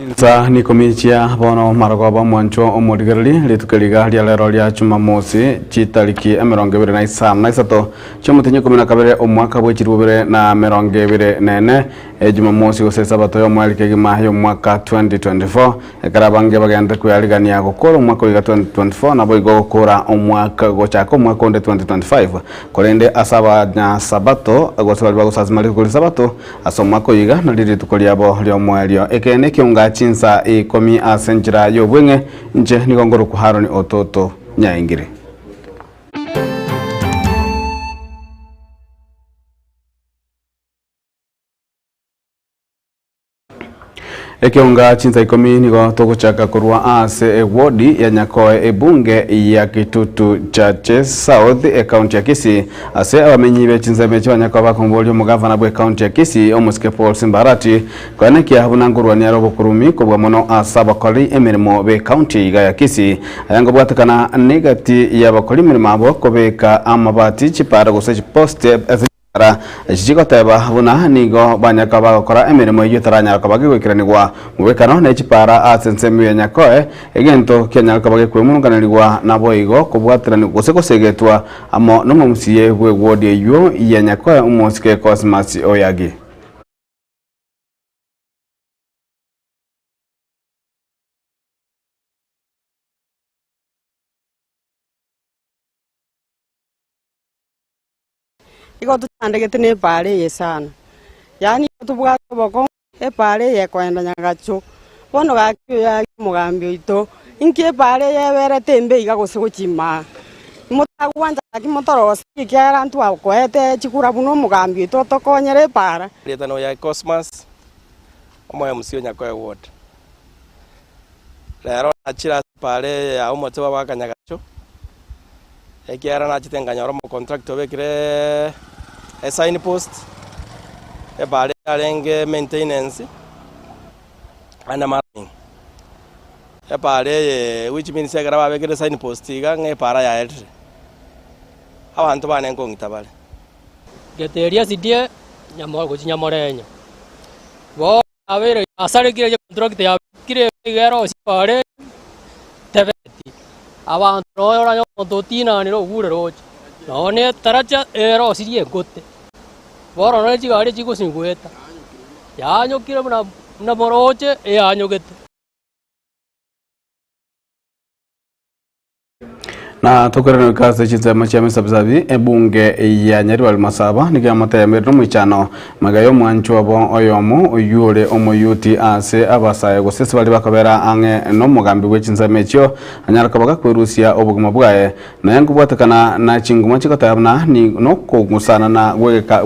Chinsa nikomi chia bono marogoba omwanchwa omorigereria, rituko riga ria rero ria Jumamosi, chitariki 23 chi'omotienyi 12 omwaka bwe 2024, Ejumamosi gose Esabato y'omoerio kegima y'omwaka 2024, ekero abange bagenderete kwearigania gokora omwaka oiga 2024 naboigo gokora omwaka gochaka omwaka onde 2025. Korende ase abanyasabato gose baria bagosasima rituko ri'Esabato, Ase omwaka oyo iga nario rituko riabo ri'omoerio. Ekeene ekionga chinsa ikomi ase enchera y'obweng'e, inche nigo nkorokwa Haroni ototo nyaingire. Ekeonga chinsa ikomi nigo togochaka korwa ase ewodi ya Nyakoe ebunge ya Kitutu Chache South ekaunti ya Kisii ase abamenyi be chinsemo echi Banyakoe bakomoboria omogavana bwe ekaunti ya Kisii omosike Paul Simbarati koenekia buna nkorwania are obokurumi kobua mono ase abakori emeremo be ekaunti iga ya Kisii aya nkobwatekana negati yabakori emeremo abo kobeka amabati chipara gose chipost ase Ara echi chigoteba buna nigo banyare koba bagokora emeremo eyio etaranyara koba gegoikeranigwa mobwekano ne chipara ase ensemo ya Nyakoe, egento kianyare koba gekwemurunganerigwa naboigo kobwaterani gose gosegetwa amo nomomusiye bw'ewodi eyio ya Nyakoe omosike Cosmas Oyagi. Igo tochandegete na epaara eye sana, yaani igo tobwate obokong'u epaara eye ekoenda nyagacho. Bono gaki oyo aria omogambi oito, inki epaara eye eberete embe iga gose gochia imaa? Motagwancha gaki motorosie ekiagera ntwakoete chikura buna omogambi oito otokonyere epaara. Erieta noyo Cosmas, omo MC o Nyakoe Ward. Rero nachire ase epaara eye ya omote bwa Nyagacho, ekiagera nachete nkanyora omocontractor obekire esign post, epaara eye yarenge maintenance and marking. Epaara eye which means ekero babekire sign post iga ng'a epaara yaerire, abanto bane nkong'ita bare. Geteria sidie nyamo gochia nyamorenyo. Bono Abeire asarekire econtract yabekire iga erosie bare tebeti, abanto nonya oranye omonto otinanire ogure roche, nonya na etaracha erosirie engote, bono nonye chigari chigosingweta, yanyokire buna buna moroche eyanyogete. Na tokorera goika ase chinsemo chia Misabisabi, ebunge ya Nyaribari Masaba nigo yamoteemire nomoichano magega y'omwanchwa obo oyomo oyio ore omoyuti ase abasae gose ase baria bakobera ang'e nomogambi bwe chinsemo echio anyare koba gakwerusia obogima bwaye naye nkobwatekana na chinguma chigoteba buna nokong'usana na gwegeka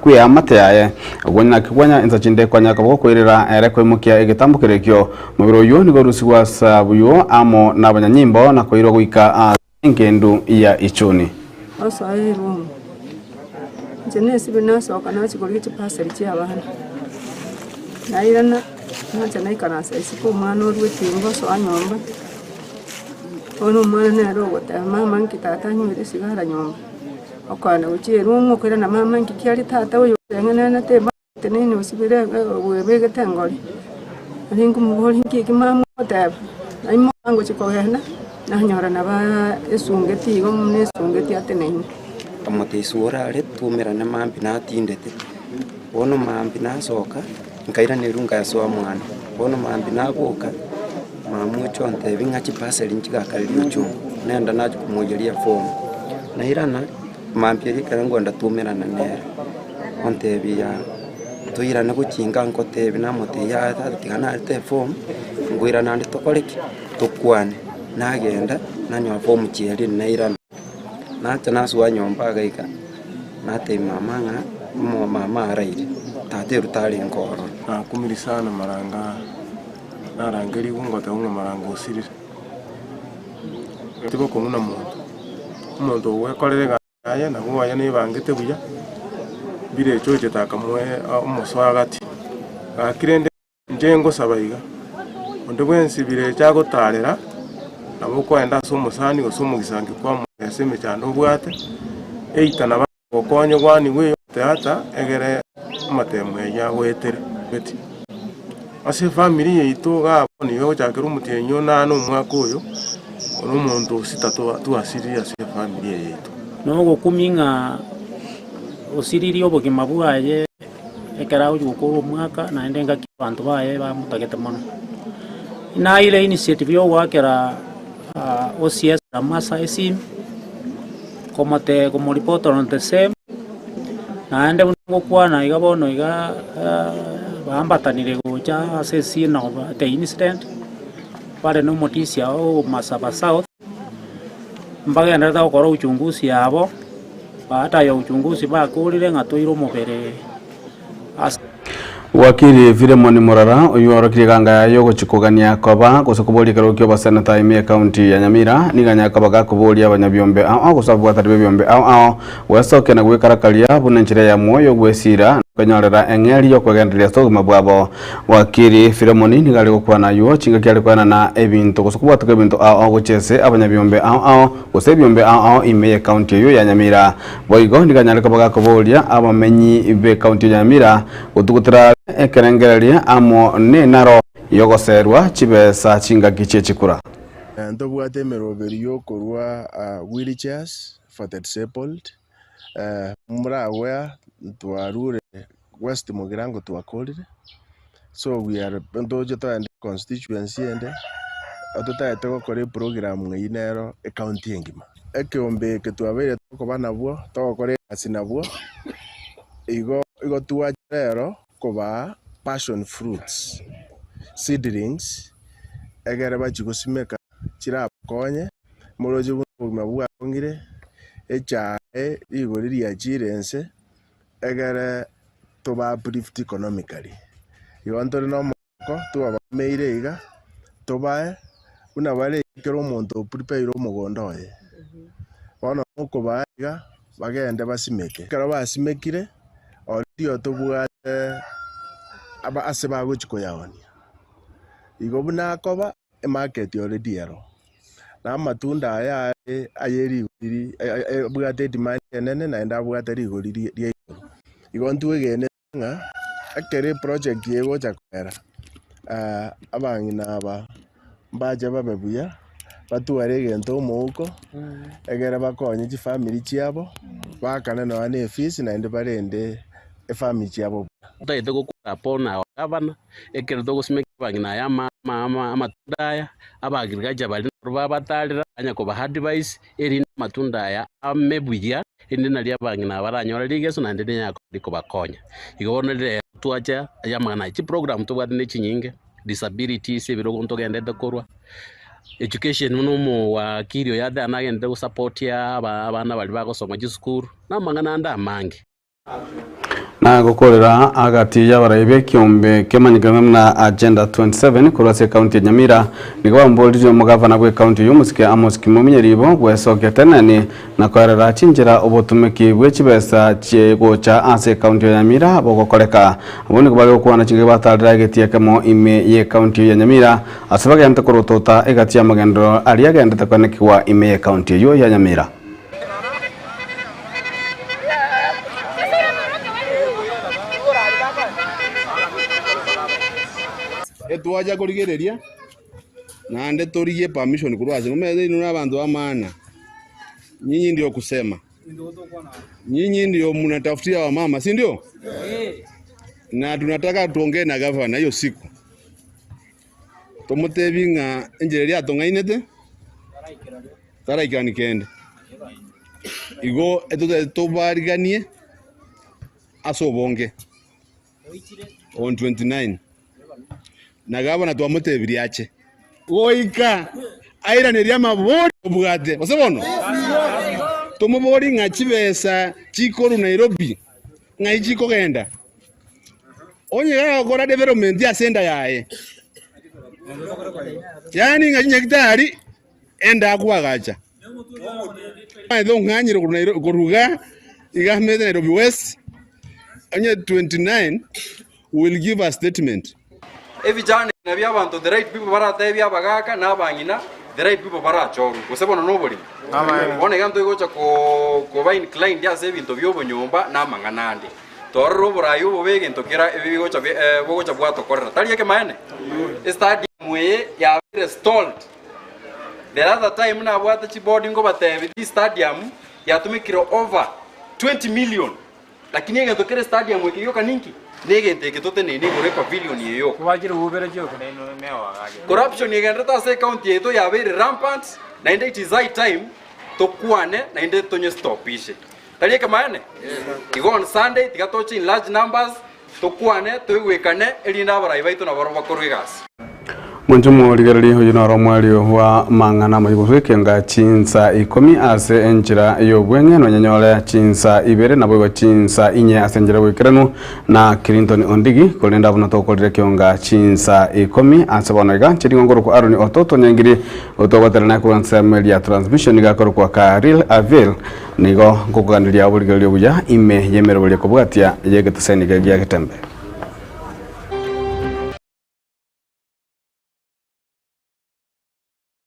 gweamate yaye ogwo naki kwanya insa chinde kwanyara koba gokoirera ere koimokia egetambokero ekio Omobere oyio nigo orusigwe ase abwo amo nabanyanyimbo na koirwa goika ase engendu ya ichuni. Osoe eroom, inche nesibe nasoka nachia korigia chipasari chia abana, nairana nacha naikaransa isiko omwana orwa etinga osoa nyomba, bono omwana nere ogoteba mama nki tata anywere esigara nyomba, okoenda gochia eroom okoirana mama nki kiaria tata oyo oreng'enenete Tenena osibire bwebegete engori, nari nkomoboria nki eki mama ogoteba, naimoka ngochia kogenda, nanyora nabo esungeti igo buna esungeti ateneine. Omoteisi orare twaumerane mambia natindete, bono mambia nasoka, nkairanerwa nkasoa mwane, bono mambia naboka, mama ocha ontebia ng'a chipaseri nchigakareria ochungu, nenda nachia komoiyeria efomu, nairana. Mambia eria ekero nkoenda twaumerana nere, ontebia toirane gochia inka nkotebia namotebia yaya tata tiga narete eform, nkoirana naende tokore ki? Tokwane. Nagenda, nanyora form chiaria nairana, nacha nasoa nyomba iga iga, natebia mama ng'a omo mama araire, tata ero tarenge ororo. Nakumiri sana maranga narangerigwe ngoteba ng'a maranga osirire. Tibokong'u na monto, omonto ogwekorera egasi yaye nabo oye nebangete buya, birecha ochete akamoa omosoa gati. Gaki rende inche ngosaba iga, onde bwensi birecha agotarera, nabo okoenda ase omosani gose omogisangi kwamoa ase emechando obwate, eita nabo agokonye gwanigwe eyo teata egere amatemo ayio agoetere. Ase efamiri yaito igaa bono iga gochakera omotienyi o nane omwaka oyo, ore omonto o sita twasirire ase efamiri eye yaito. Nogokumia ng'a osiririe obogima bwaye ekero agochia gokora omwaka naende engaki abanto baye bamotagete mono. Naire initiative ya ogoakera OCS Ramasa esimi, komote komoreport on the same, naende buna ngokwana iga bono iga bambatanire gocha ase escene of the incident, bare na omotisia o Masaba South, mbagenderete gokora uchunguzi yabo, baada ya uchunguzi bakorire ng'a toire omobere ase. Wakili Philemon Murara oyio oorokirie eganga yaye yogochia kogania koba gose koboria ekerogo kia oboseneta ime y'ecounty ya Nyamira nigo anyare koba gakoboria abanyabiombe ao ao gose ababwatani b'ebiombe ao ao gwesokia na gwekarakaria buna enchera eyemo y'ogwesira na kwenyorera eng'eria y'okwegendereria ase obogima bwabo. Wakili Philemon nigo are gokwana ayio chingaki are koenana ebinto gose kobwatoka ebinto ao ao gochia ase abanyabiombe ao ao gose ebiombe ao ao ime y'ecounty eyio ya Nyamira. Boigo nigo anyare koba gakoboria abamenyi b'ecounty ya Nyamira gotugutera ekerengererio amo nenaro y'ogoserwa chibesa chingaki chie chikura. Ntobwate emeroberi y'okorua wheelchairs for the disabled, moragwea twarure West Mugirango twakorire, so we are ntoche togende constituency ende, totagete gokora eprogram eywo nero ecounty engima. Ekeombe eke twabeire tokoba nabwo, togokora egasi nabwo, igo igo twacha rero kobaa passion fruits, seedlings, egere bachie gosimeka chirabakonye, moroche buna obogima bwakong'ire, echae rigori riachire ense, egere toba uplift economically. Igo ntore na omogoko twabameire iga, tobae buna bare ekero omonto o prepare omogondo oye. Bono mokobaa iga, bagende basimeke. Ekero basimekire, already tobwate aba ase bagochia koyaonia. Igo buna akoba, emarket already ero. Na amatunda aya are aye rigori abwate edemand enene naende abwate rigori ria igoro. Igo ntwegenete ng'a ekero eproject eye egocha koera, abang'ina aba mbache babe buya, batware egento omouko, egere bakonye chifamiri chiabo, baakane nonya na efees naende barende efamiri chiabo buya. Totagete gokora upon our governor, ekero togosimeka abang'ina aya amatunda aya, aba agriculture baria nabo babatarera, banya kobaha advice, erinde amatunda aya ame buya, erinde nario abang'ina aba baranyore rigeso naende rinyare kobakonya. Igo bono rero twacha aya amang'ana aya, chiprogram tobwate ne chinyinge, disabilities ebirogo ntogendete korwa, education buna omowakili oyo ate nagendete gosapotia abana baria bagosoma chisukuru, na amang'ana ande amange. Na gokorera agati y'abarai b'ekiombe kemanyekane buna Agenda 27 korwa ase ekaunti ya Nyamira nigo bamoboririe omogavana bw'ekaunti eyio omosike Amos Kimomi Nyaribo gwesokia teneni na koerera chinchera obotumeki bwe chibesa chie gocha ase ekaunti ya Nyamira bogokoreka. Abwo nigo bare gokwana chingaki batarera egetii ekemo ime y'ekaunti eyio ya Nyamira ase bagente korotota egati y'amagenderero aria agendete koenekigwa ime y'ekaunti eyio ya Nyamira. Etwacha korigereria, naende torigie permission korwa ase omanyete inwe na abanto b'amaana, nyinyi ndio kusema, nyinyi ndio mnatafutia wamama, si ndio? Na tunataka tuongee na gavana hiyo siku, tomotebie ng'a enchera eria atong'ainete. Taraikerani kende. Igo etotagete tobariganie ase obonge on 29 na gavana twamotebirie ache goika airanerie amabori obwate gose bono tomobori ng'a chibesa chikorwa Nairobi ng'ai chikogenda onye gagokora development ase enda yaye yaani ng'a chinyagitari Enda akwagacha. Omanyete ong'anyire korwa Nairobi korwa iga iga amete Nairobi West onye 29 will give a statement. Ebijana ebi nabio abanto the right people baratebie abagaka na abang'ina the right people barachorwe gose bono noborimo. Bono iga ntoigocha koba inclined ase ebinto bia obonyomba na amang'ana ande. Twarorire oboraai obobe egento kera ebi bigocha bogocha bwatokorera. Tari ekemaene? Estadium eye yabeire stalled. The other time nabwate chiboard nkobatebi this stadium yatumekire over 20 million. Lakini egento kere estadium eke gioka ninki? Negento eke toteneine igoro epavilion eye yoka. Corruption egenderete ase ecounty yaito yabeire rampant naende it is high time tokwane naende tonyestopishe. Tari ekemaene? Igo on Sunday tiga toche in large numbers tokwane toigwekane erinde abarai baito nabarobwo bakorwe egasi. Mwanche omorigereria oyio noro omwerio bwa amang'ana amayia gose ekenga chinsa ikomi ase enchera y'obweng'e, nonyanyore chinsa ibere naboigo chinsa inye ase enchera y'oboikeranu na Clinton Ondigi, korende abwo natokorire ekionga chinsa ikomi ase bono iga chiringo nkorokwa Aaron Ototo Nyangiri otogoterana korwa ensemo eria transmission iga akorokwa Karil Avil nigo nkokoganeria oborigereria obuya ime y'emeroberio ekobwatia y'egeteseni gia Getembe.